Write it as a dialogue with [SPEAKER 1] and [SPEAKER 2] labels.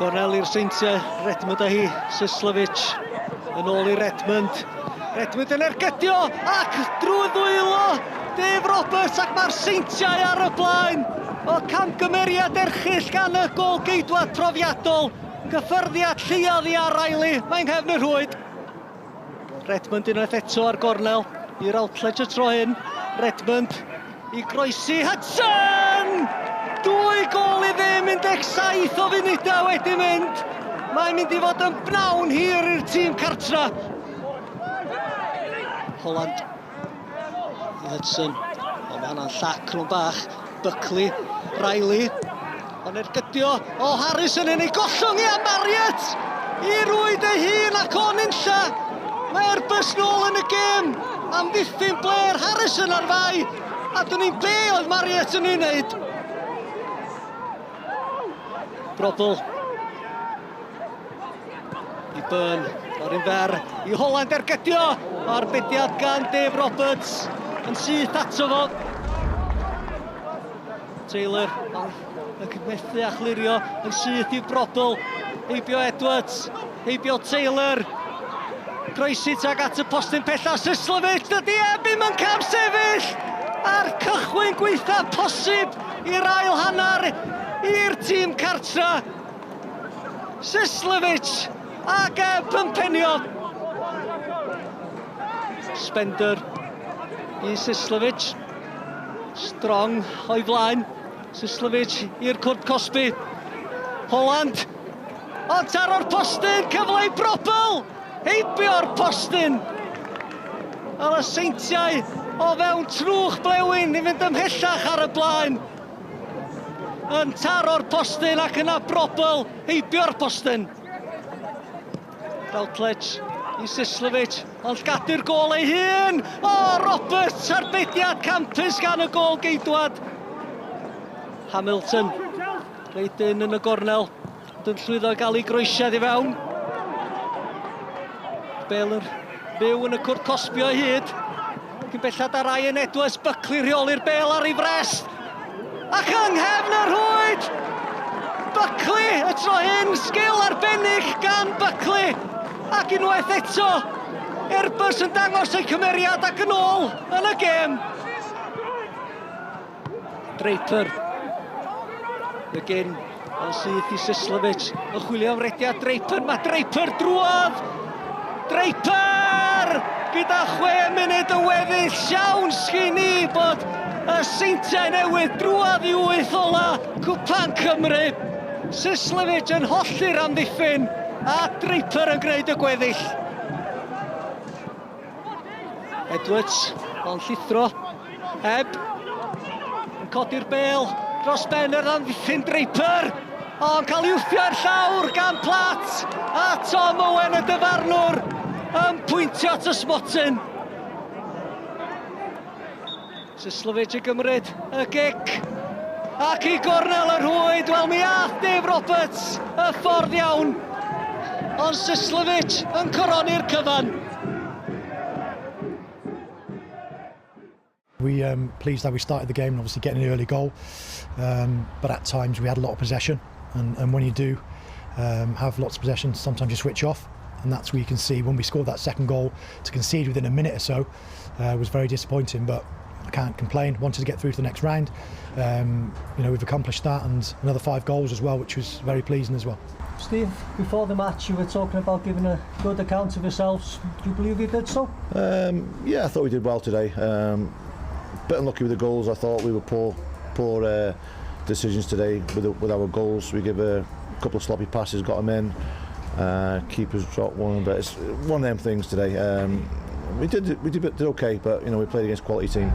[SPEAKER 1] Gornel i'r Seintiau, Redmond â hi, Sislovic yn ôl i Redmond. Redmond yn ergydio ac drwy ddwylo Dave Roberts ac mae'r Seintiau ar y blaen. O camgymeriad erchyll gan y gôl-geidwad profiadol. Cyffyrddiad lleodd i ar Riley, mae'n nghefn y rhwyd. Redmond unwaith eto ar gornel i Routledge y tro hyn. Redmond i groesi Hudson! 2-0, 17 o funudau wedi mynd. Mae'n mynd i fod yn bnawn hir i'r tîm cartra. Holland i Hudson. O, mae hwnna'n llac rhwng bach. Buckley, Riley. Ond ergydio o Harrison yn ei gollwng i am Marriott! I rwyd ei hun ac o'n unlla! Mae Airbus nôl yn y gêm! Amddiffyn Blair Harrison ar fai! A dwn i'n be oedd Marriott yn ei wneud! Brobl. I Byrne, o'r un fer, i Holland ergydio! Arbediad gan Dave Roberts yn syth ato fo. Taylor yn methu a chlirio yn syth i Brobl. Heibio Edwards, heibio Taylor. Croesi tag at y postyn pella, Sislovic, dydy e ddim yn cam sefyll! A'r cychwyn gweitha posib i'r ail hanner i'r tîm cartra. Sislovic ac Ebb yn penio. Spender i Sislovic. Strong o'i flaen. Sislovic i'r cwrt cosbi. Holland. Ond taro'r postyn, cyfle i Brobl! Heibio'r postyn! Ar y Seintiau o fewn trwch blewyn i fynd ymhellach ar y blaen. Yn taro'r postyn ac yna Brobl heibio'r postyn. Routledge i Sislovic, ond gadu'r gôl ei hun! O, Roberts, arbediad campus gan y gôl geidwad. Hamilton, reit dyn yn y gornel, ond yn llwyddo i gael ei groesiad i fewn. Bale yn fyw yn y cwrt cosbio o hyd. Cyn bellad ar Ryan Edwards, Buckley rheoli'r bel ar ei frest. Ac yng nghefn y rhwyd! Buckley, y tro hyn, sgil arbennig gan Buckley. Ac unwaith eto, Airbus yn dangos eu cymeriad ac yn ôl yn y gêm. Draper. McGinn yn syth i Sislovic. Yn chwilio am rediad Draper. Mae Draper drwodd! Draper! Gyda 6 munud yn weddill, siawns gyn i bod y Seintiau Newydd drwodd i wyth ola Cwpan Cymru. Sislovic yn hollti'r amddiffyn a Draper yn gwneud y gweddill. Edwards, ond llithro. Ebb yn codi'r bel dros ben yr amddiffyn Draper. Ond cael ei wthio i'r llawr gan Platt. A Tom Owen y dyfarnwr yn pwyntio at y smotyn. Sislovic yn gymryd y gic. Ac i gornel y rhwyd, wel mi ath Dave Roberts y ffordd iawn. Ond Sislovic yn coroni'r cyfan.
[SPEAKER 2] We pleased how we started the game and obviously getting an early goal. But at times we had a lot of possession, and when you do have lots of possession, sometimes you switch off, and that's where you can see when we scored that second goal, to concede within a minute or so was very disappointing, but I can't complain. Wanted to get through to the next round. We've accomplished that, and another 5 goals as well, which was very pleasing as well.
[SPEAKER 1] Steve, before the match you were talking about giving a good account of yourselves. Do you believe you did so?
[SPEAKER 3] Yeah, I thought we did well today. Bit unlucky with the goals. I thought we were poor decisions today with our goals. We give a couple of sloppy passes, got them in. Keepers dropped one, but it's one of them things today. We did okay, but you know, we played against a quality team.